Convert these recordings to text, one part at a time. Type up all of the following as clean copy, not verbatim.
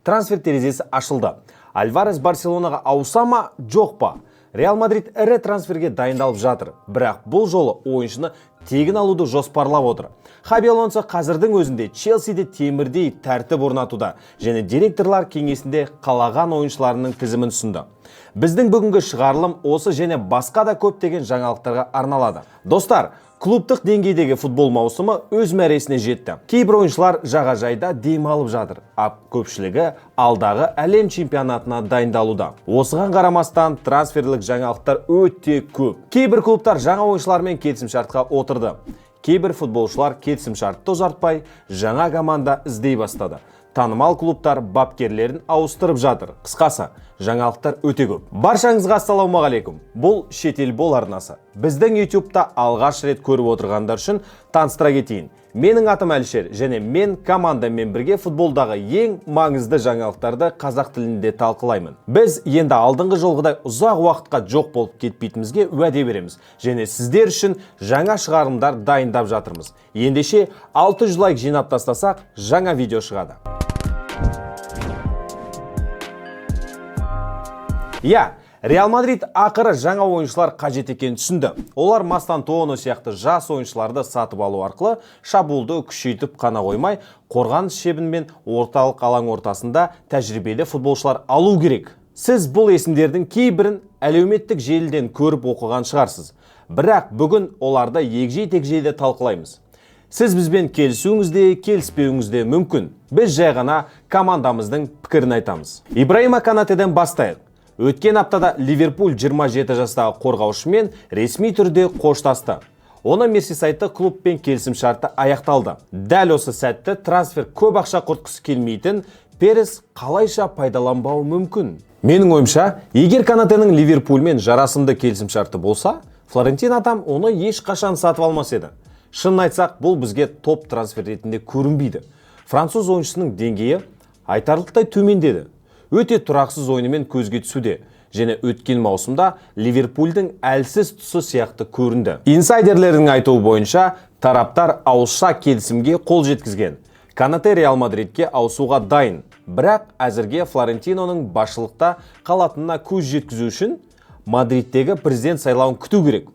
Трансфер терезесі ашылды. Альварес Барселонаға ауыса ма, жоқ па? Реал Мадрид ірі трансферге дайындалып жатыр, бірақ бұл жолы ойыншыны тегін алуды жоспарлап отыр. Хаби Алонсо қазірдің өзінде Челсиде темірдей тәртіп орнатуда және директорлар кеңесінде қалаған ойыншыларының тізімін ұсынды. Біздің бүгінгі шығарылым осы және басқа да көптеген жаңалықтарға арналады. Достар, клубтық деңгейдегі футбол маусымы өз мәресіне жетті. Кейбір ойыншылар жағажайда демалып жатыр, ал көпшілігі алдағы әлем чемпионатына дайындалуда. Осыған қарамастан трансферлік жаңалықтар өте көп. Кейбір клубтар жаңа ойыншылармен келісімшартқа отырды. Кейбір футболшылар келісімшартты ұзартпай, жаңа команда іздей бастады. Танымал клубтар бапкерлерін ауыстырып жатыр. Қысқасы, жаңалықтар өте көп. Баршаңызға ассалаумағалейкум. Бұл Шетел бол арнасы. Біздің YouTube'та алғаш рет көріп отырғандар үшін таныстыра кетейін. Менің атым Әлішер және мен командамен бірге футболдағы ең маңызды жаңалықтарды қазақ тілінде талқылаймын. Біз енді алдыңғы жолғыдай ұзақ уақытқа жоқ болып кетпейтінімізге уәде береміз және сіздер үшін жаңа шығарылымдар дайындап жатырмыз. Ендеше 600 лайк жинап тастасақ, жаңа видео шығады. Иә, Реал Мадрид ақыры жаңа ойыншылар қажет екенін түсінді. Олар Мастантуоно сияқты жас ойыншыларды сатып алу арқылы шабуылды күшейтіп қана қоймай, қорғаныс шебін мен орталық алаң ортасында тәжірибелі футболшылар алу керек. Сіз бұл есімдердің кейбірін әлеуметтік желіден көріп оқыған шығарсыз. Бірақ бүгін оларды егжей-тегжейлі талқылаймыз. Сіз бізбен келісуіңіз де, келіспеуіңіз де мүмкін. Біз жай ғана командамыздың пікірін айтамыз. Ибраима Канатеден бастайық. Өткен аптада Ливерпуль 27 жастағы қорғаушымен ресми түрде қоштасты. Оны Мерсисайдты клубпен келісімшарты аяқталды. Дәл осы сәтті трансфер көп ақша құртқысы келмейтін Перес қалайша пайдаланбауы мүмкін? Менің ойымша, егер Канатенің Ливерпульмен жарасымды келісімшарты болса, Флорентино атам оны ешқашан сатып алмас еді. Шынын айтсақ, бұл бізге топ трансфер ретінде көрінбейді. Француз ойыншысының деңгейі айтарлықтай төмендеді. Өте тұрақсыз ойынымен көзге түсуде және өткен маусымда Ливерпульдің әлсіз тұсы сияқты көрінді. Инсайдерлердің айтуы бойынша, тараптар ауызша келісімге қол жеткізген. Канате Реал Мадридке ауысуға дайын, бірақ әзірге Флорентиноның басшылықта қалатынына көз жеткізу үшін Мадридтегі президент сайлауын күту керек.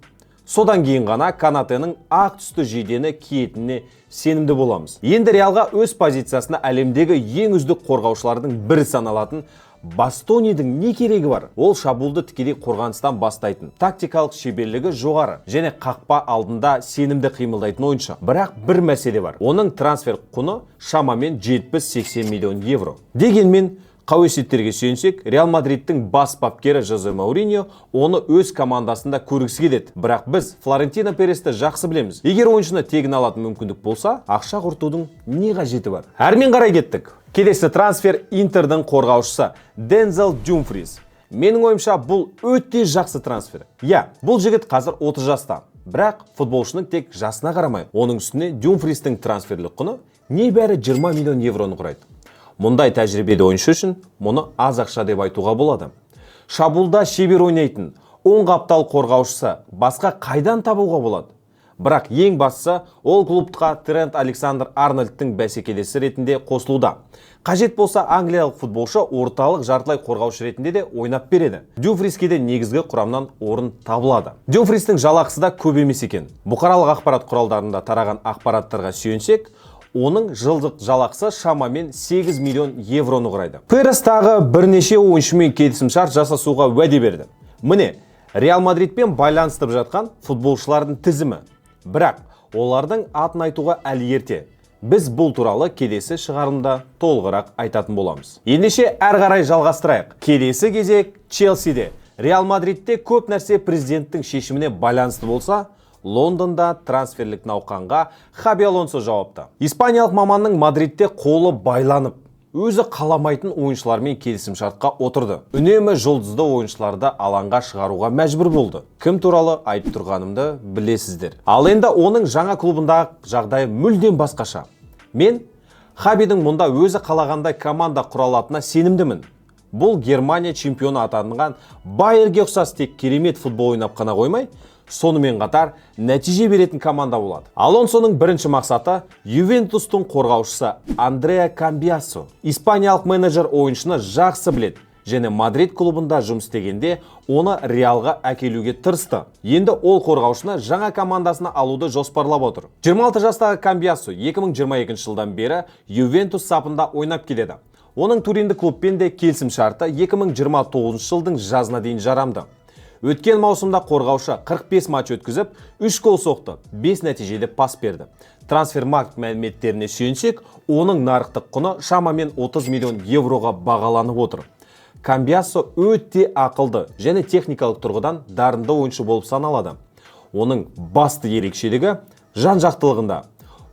Содан кейін ғана Канатенің ақ түсті жейдені киетініне сенімді боламыз. Енді Реалға өз позициясына әлемдегі ең үздік қорғаушылардың бірі саналатын Бастонидің не керегі бар? Ол шабуылды тікелей қорғаныстан бастайтын, тактикалық шеберлігі жоғары және қақпа алдында сенімді қимылдайтын ойыншы. Бірақ бір мәселе бар. Оның трансфер құны шамамен 70-80 миллион евро. Дегенмен, қауесеттерге сүйенсек, Реал Мадридтің бас бапкері Жозе Мауриньо оны өз командасында көргісі келеді. Бірақ біз Флорентино Пересті жақсы білеміз. Егер ойыншыны тегін алатын мүмкіндік болса, ақша құртудың не қажеті бар? Әрмен қарай кеттік. Келесі трансфер Интердің қорғаушысы Дензел Дюмфрис. Менің ойымша, бұл өте жақсы трансфер. Иә, бұл жігіт қазір 30 жаста. Бірақ футболшының тек жасына қарамай, оның үстіне Дюмфристің трансферлік құны небәрі 20 миллион евроны құрайды. Мұндай тәжірибелі ойыншы үшін мұны аз ақша деп айтуға болады. Шабуылда шебер ойнайтын, оң қаптал қорғаушысы басқа қайдан табуға болады? Бірақ ең бастысы, ол клубқа Трент Александр Арнольдтың бәсекелесі ретінде қосылуда. Қажет болса, англиялық футболшы орталық жартылай қорғаушы ретінде де ойнап береді. Дюмфриске де негізгі құрамнан орын табылады. Дюмфристің жалақысы да көп емес екен. Бұқаралық ақпарат құралдарында тараған ақпараттарға сүйенсек, оның жылдық жалақысы шамамен 8 миллион евроны құрайды. Перес тағы бірнеше ойыншымен келісімшарт жасасуға уәде берді. Міне, Реал Мадридпен байланыстырып жатқан футболшылардың тізімі. Бірақ олардың атын айтуға әлі ерте. Біз бұл туралы келесі шығарылымда толығырақ айтатын боламыз. Ендеше әрі қарай жалғастырайық. Келесі кезек Челсиде. Реал Мадридте көп нәрсе президенттің шешіміне байланысты болса, Лондонда трансферлік науқанға Хаби Алонсо жауапты. Испаниялық маманның Мадридте қолы байланып, өзі қаламайтын ойыншылармен келісімшартқа отырды. Үнемі жұлдызды ойыншыларды алаңға шығаруға мәжбүр болды. Кім туралы айтып тұрғанымды білесіздер. Ал енді оның жаңа клубындағы жағдайы мүлдем басқаша. Мен Хабидің мұнда өзі қалағандай команда құра алатынына сенімдімін. Бұл Германия чемпионы атанған Байерге ұқсас тек керемет футбол ойнап қана қоймай, Сонымен қатар нәтиже беретін команда болады. Алонсоның бірінші мақсаты – Ювентустың қорғаушысы Андреа Камбиасо. Испаниялық менеджер ойыншыны жақсы біледі және Мадрид клубында жұмыс істегенде оны Реалға әкелуге тырысты. Енді ол қорғаушыны жаңа командасына алуды жоспарлап отыр. 26 жастағы Камбиасо 2022 жылдан бері Ювентус сапында ойнап келеді. Оның туриндік клубпен де келісім шарты 2029 жылдың жазына дейін жарамды. Өткен маусымда қорғаушы 45 матч өткізіп, 3 гол соқты, 5 нәтижелі пас берді. Трансфермаркт мәліметтеріне сүйенсек, оның нарықтық құны шамамен 30 миллион евроға бағаланып отыр. Камбиасо өте ақылды және техникалық тұрғыдан дарынды ойыншы болып саналады. Оның басты ерекшелігі жан-жақтылығында.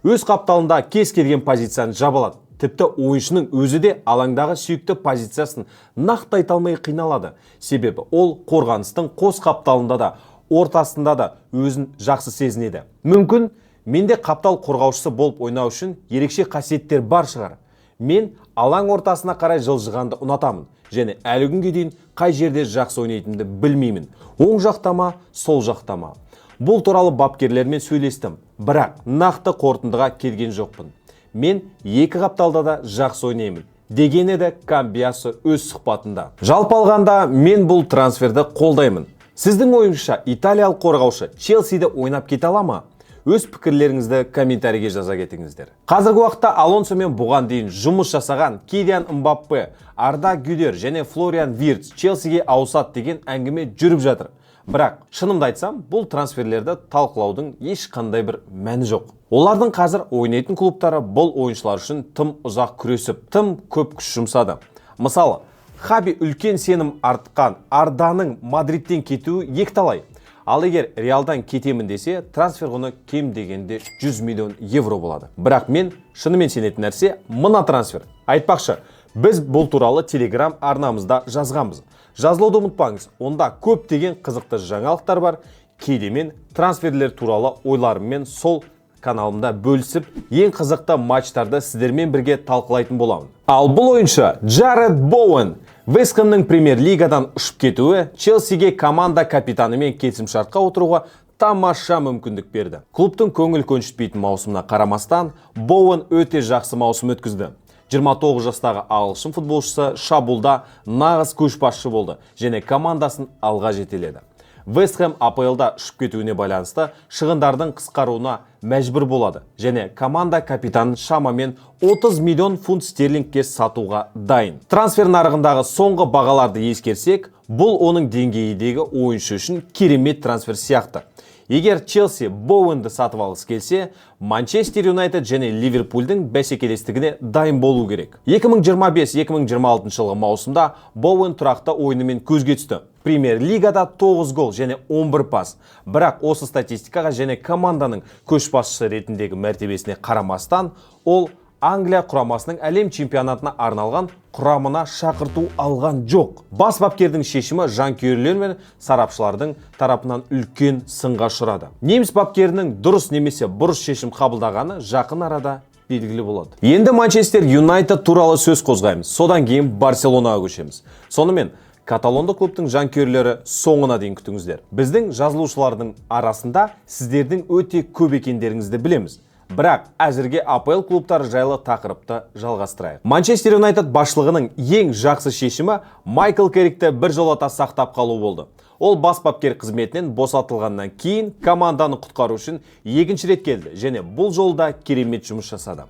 Өз қапталында кез келген позицияны жаба алады. Тіпті ойыншының өзі де алаңдағы сүйікті позициясын нақты айта алмай қиналады. Себебі ол қорғаныстың қос қапталында да, ортасында да өзін жақсы сезінеді. Мүмкін, менде қаптал қорғаушысы болып ойнау үшін ерекше қасиеттер бар шығар. Мен алаң ортасына қарай жылжығанды ұнатамын және әлі күнге дейін қай жерде жақсы ойнайтынымды білмеймін. Оң жақта ма, сол жақта ма? Бұл туралы бапкерлермен сөйлестім, бірақ нақты қорытындыға келген жоқпын. Мен екі қапталда да жақсы ойнаймын, деген еді Камбиасо өз сұхбатында. Жалпы алғанда, мен бұл трансферді қолдаймын. Сіздің ойыңызша, италиялық қорғаушы Челсиде ойнап кете ала ма? Өз пікірлеріңізді комментарийге жаза кетіңіздер. Қазіргі уақытта Алонсомен бұған дейін жұмыс жасаған Килиан Мбаппе, Арда Гюлер және Флориан Вирц Челсиге ауысады деген әңгіме жүріп жатыр. Бірақ шынымды айтсам, бұл трансферлерді талқылаудың ешқандай бір мәні жоқ. Олардың қазір ойнайтын клубтары бұл ойыншылар үшін тым ұзақ күресіп, тым көп күш жұмсады. Мысалы, Хаби үлкен сенім артқан Арданың Мадридтен кетуі екіталай. Ал егер Реалдан кетемін десе, трансфер құны кем дегенде 100 миллион евро болады. Бірақ мен шынымен сенетін нәрсе – мына трансфер. Айтпақшы, біз бұл туралы Телеграм арнамызда жазғанбыз. Жазылуды ұмытпаңыз, онда көптеген қызықты жаңалықтар бар. Кейде мен трансферлер туралы ойларыммен сол каналымда бөлісіп, ең қызықты матчтарды сіздермен бірге талқылайтын боламын. Ал бұл ойыншы Джаред Боуэн. Вест Хэмнің премьер-лигадан ұшып кетуі Челсиге команда капитанымен келісімшартқа отыруға тамаша мүмкіндік берді. Клубтың көңіл көншітпейтін маусымына қарамастан, Боуэн өте жақсы маусым өткізді. 29 жастағы ағылшын футболшысы шабуылда нағыз көшбасшы болды және командасын алға жетеледі. Вест Хэм АПЛ-да ұшып кетуіне байланысты шығындардың қысқаруына мәжбүр болады және команда капитанын шамамен 30 миллион фунт стерлингке сатуға дайын. Трансфер нарығындағы соңғы бағаларды ескерсек, бұл оның деңгейдегі ойыншы үшін керемет трансфер сияқты. Егер Челси Боуэнді сатып алғысы келсе, Манчестер Юнайтед және Ливерпульдің бәсекелестігіне дайын болу керек. 2025-2026 жылғы маусымда Боуэн тұрақты ойынымен көзге түсті. Премьер-лигада 9 гол және 11 пас. Бірақ осы статистикаға және команданың көшбасшысы ретіндегі мәртебесіне қарамастан, ол Англия құрамасының әлем чемпионатына арналған құрамына шақырту алған жоқ. Бас бапкердің шешімі жанкүйерлер мен сарапшылардың тарапынан үлкен сынға ұшырады. Неміс бапкерінің дұрыс немесе бұрыс шешім қабылдағаны жақын арада белгілі болады. Енді Манчестер Юнайтед туралы сөз қозғаймыз. Содан кейін Барселонаға көшеміз. Сонымен, каталондық клубтың жанкүйерлері, соңына дейін күтіңіздер. Біздің жазылушылардың арасында сіздердің өте көп екендеріңізді білеміз. Бірақ әзірге АПЛ клубтары жайлы тақырыпты жалғастырайық. Манчестер Юнайтед басшылығының ең жақсы шешімі Майкл Керрикті бір жолата сақтап қалу болды. Ол бас бапкер қызметінен босатылғаннан кейін команданы құтқару үшін екінші рет келді және бұл жолда керемет жұмыс жасады.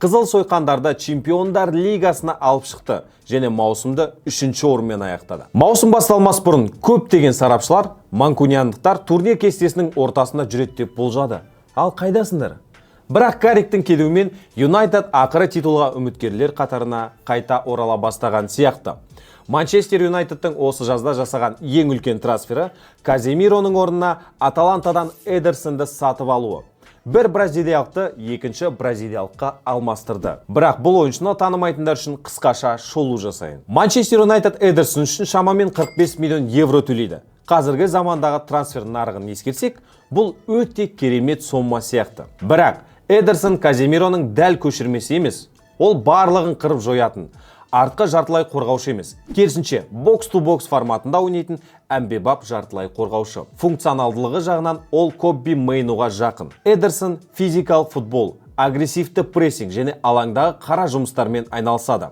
Қызыл сойқандарды Чемпиондар лигасына алып шықты және маусымды үшінші орынмен аяқтады. Маусым басталмас бұрын көптеген сарапшылар манкуниандықтар турнир кестесінің ортасында жүреді деп болжады. Ал қайдасыңдар? Бірақ Карриктің келуімен Юнайтед ақыры титулға үміткерлер қатарына қайта орала бастаған сияқты. Манчестер Юнайтедтің осы жазда жасаған ең үлкен трансфері – Каземироның орнына Аталантадан Эдерсонды сатып алуы. Бір бразилиялықты екінші бразилиялыққа алмастырды. Бірақ бұл ойыншыны танымайтындар үшін қысқаша шолу жасайын. Манчестер Юнайтед Эдерсон үшін шамамен 45 миллион евро төлейді. Қазіргі замандағы трансфер нарығын ескерсек, бұл өте керемет сомма сияқты. Бірақ Эдерсон Каземироның дәл көшірмесі емес. Ол барлығын қырып жоятын, Артқы жартылай қорғаушы емес. Керісінше, box to box форматында ойнайтын әмбебап жартылай қорғаушы. Функционалдылығы жағынан ол Кобби Мейнуға жақын. Эдерсон физикалық футбол, агрессивті прессинг және алаңдағы қара жұмыстармен айналысады.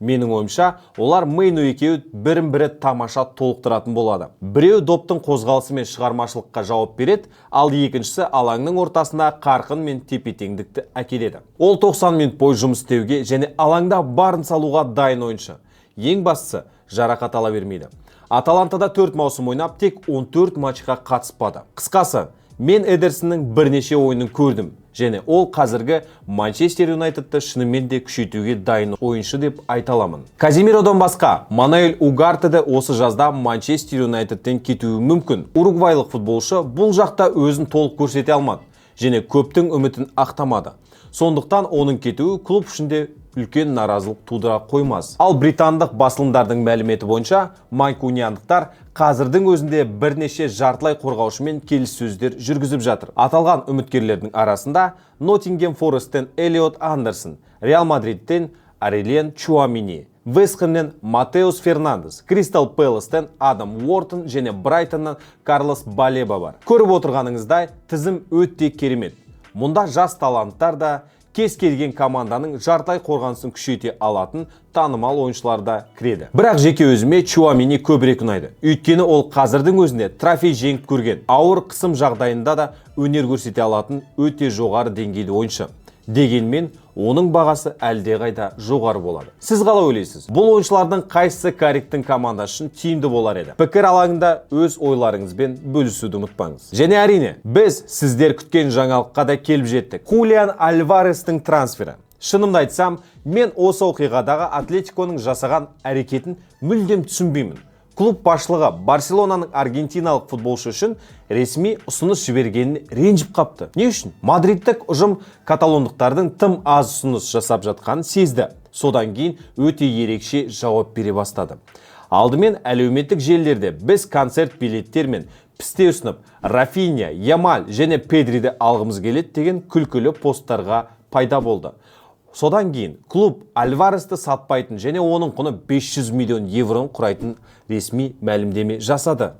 Менің ойымша, олар, Мейну екеуі, бірін бірі тамаша толықтыратын болады. Біреу доптың қозғалысы мен шығармашылыққа жауап береді, ал екіншісі алаңның ортасында қарқын мен тепе-теңдікті әкеледі. Ол 90 минут бойы жұмыс істеуге және алаңда барын салуға дайын ойыншы. Ең бастысы, жарақат ала бермейді. Аталантада 4 маусым ойнап, тек 14 матчқа қатыспады. Қысқасы, мен Эдерсонның бірнеше ойынын көрдім және ол қазіргі Манчестер Юнайтедті шынымен де күшейтуге дайын ойыншы деп айта аламын. Каземиродон басқа, Мануэль Угарте де осы жазда Манчестер Юнайтедтен кетуі мүмкін. Уругвайлық футболшы бұл жақта өзін толық көрсете алмады және көптің үмітін ақтамады. Сондықтан оның кетуі клуб ішінде үлкен наразылық тудыра қоймас. Ал британдық басылымдардың мәліметі бойынша, манкуниандықтар қазірдің өзінде бірнеше жартылай қорғаушымен келіссөздер жүргізіп жатыр. Аталған үміткерлердің арасында Ноттингем Форесттен Элиот Андерсон, Реал Мадридтен Орельен Чуамини, Вест Хэмнен Матеус Фернандес, Кристал Пэластен Адам Уортон және Брайтоннан Карлос Балеба бар. Көріп отырғаныңыздай, тізім өте керемет. Мұнда жас таланттар да, кез келген команданың жартылай қорғанысын күшейте алатын танымал ойыншылар да кіреді. Бірақ жеке өзіме Чуамини көбірек ұнайды. Өйткені ол қазірдің өзінде трофей жеңіп көрген, ауыр қысым жағдайында да өнер көрсете алатын өте жоғары деңгейлі ойыншы. Дегенмен оның бағасы әлдеқайда жоғары болады. Сіз қалай ойлайсыз? Бұл ойыншылардың қайсысы Карриктің командасы үшін тиімді болар еді? Пікір алаңында өз ойларыңызбен бөлісуді ұмытпаңыз. Және әрине, біз сіздер күткен жаңалыққа да келіп жеттік. Хулиан Альварестің трансфері. Шынымды айтсам, мен осы оқиғадағы Атлетиконың жасаған әрекетін мүлдем түсінбеймін. Клуб басшылығы Барселонаның аргентиналық футболшы үшін ресми ұсыныс жібергеніне ренжіп қапты. Не үшін? Мадридтік ұжым каталондықтардың тым аз ұсыныс жасап жатқанын сезді. Содан кейін өте ерекше жауап бере бастады. Алдымен әлеуметтік желілерде біз концерт билеттер мен пісте ұсынып, Рафинья, Ямаль және Педриді алғымыз келеді деген күлкілі посттарға пайда болды. Содан кейін клуб Альваресті сатпайтын және оның құны 500 миллион евроны құрайтын ресми мәлімдеме жасады.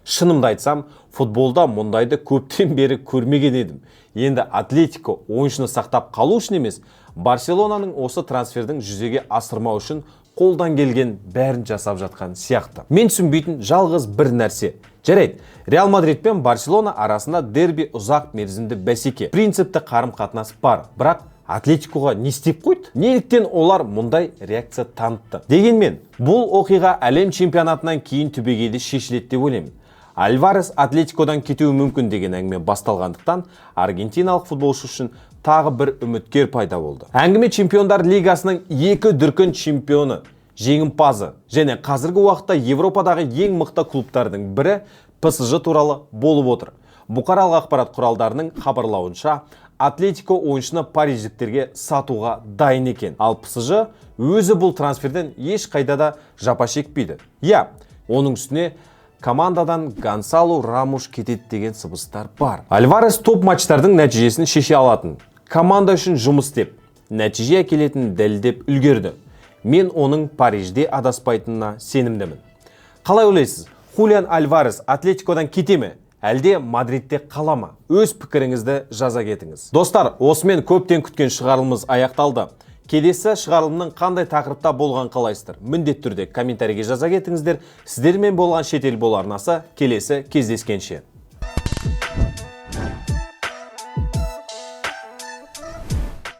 Шынымды айтсам, футболда мұндайды көптен бері көрмеген едім. Енді Атлетико ойыншыны сақтап қалу үшін емес, Барселонаның осы трансфердің жүзеге асырмау үшін қолдан келген бәрін жасап жатқан сияқты. Мен түсінбейтін жалғыз бір нәрсе. Жарайды, Реал Мадрид пен Барселона арасында дерби, ұзақ мерзімді бәсеке. Принципті қарым-қатынас бар, бірақ Атлетикоға не істеп қойды? Неліктен олар мұндай реакция танытты? Дегенмен, бұл оқиға әлем чемпионатынан кейін түбегейлі шешіледі деп ойлаймын. Альварес Атлетикодан кетуі мүмкін деген әңгіме басталғандықтан, аргентиналық футболшы үшін тағы бір үміткер пайда болды. Әңгіме Чемпиондар лигасының екі дүркін чемпионы, жеңімпазы және қазіргі уақытта Европадағы ең мықты клубтардың бірі ПСЖ туралы болып отыр. Бұқаралық ақпарат құралдарының хабарлауынша, Атлетико ойыншыны париждіктерге сатуға дайын екен. Ал ПСЖ өзі бұл трансферден еш қайда да жапа шекпейді. Иә, оның үстіне командадан Гонсало Рамуш кетеді деген сыбыстар бар. Альварес топ матчтардың нәтижесін шеше алатын, команда үшін жұмыс істеп, нәтиже әкелетінін дәлелдеп үлгерді. Мен оның Парижде адаспайтынына сенімдімін. Қалай ойлайсыз, Хулиан Альварес Атлетикодан кете ме? Әлде Мадридте қала ма? Өз пікіріңізді жаза кетіңіз. Достар, осымен көптен күткен шығарылымыз аяқталды. Келесі шығарылымның қандай тақырыпта болған қалайсыздар? Міндетті түрде комментарийге жаза кетіңіздер. Сіздермен болған Шетел бол арнасы, келесі кездескенше.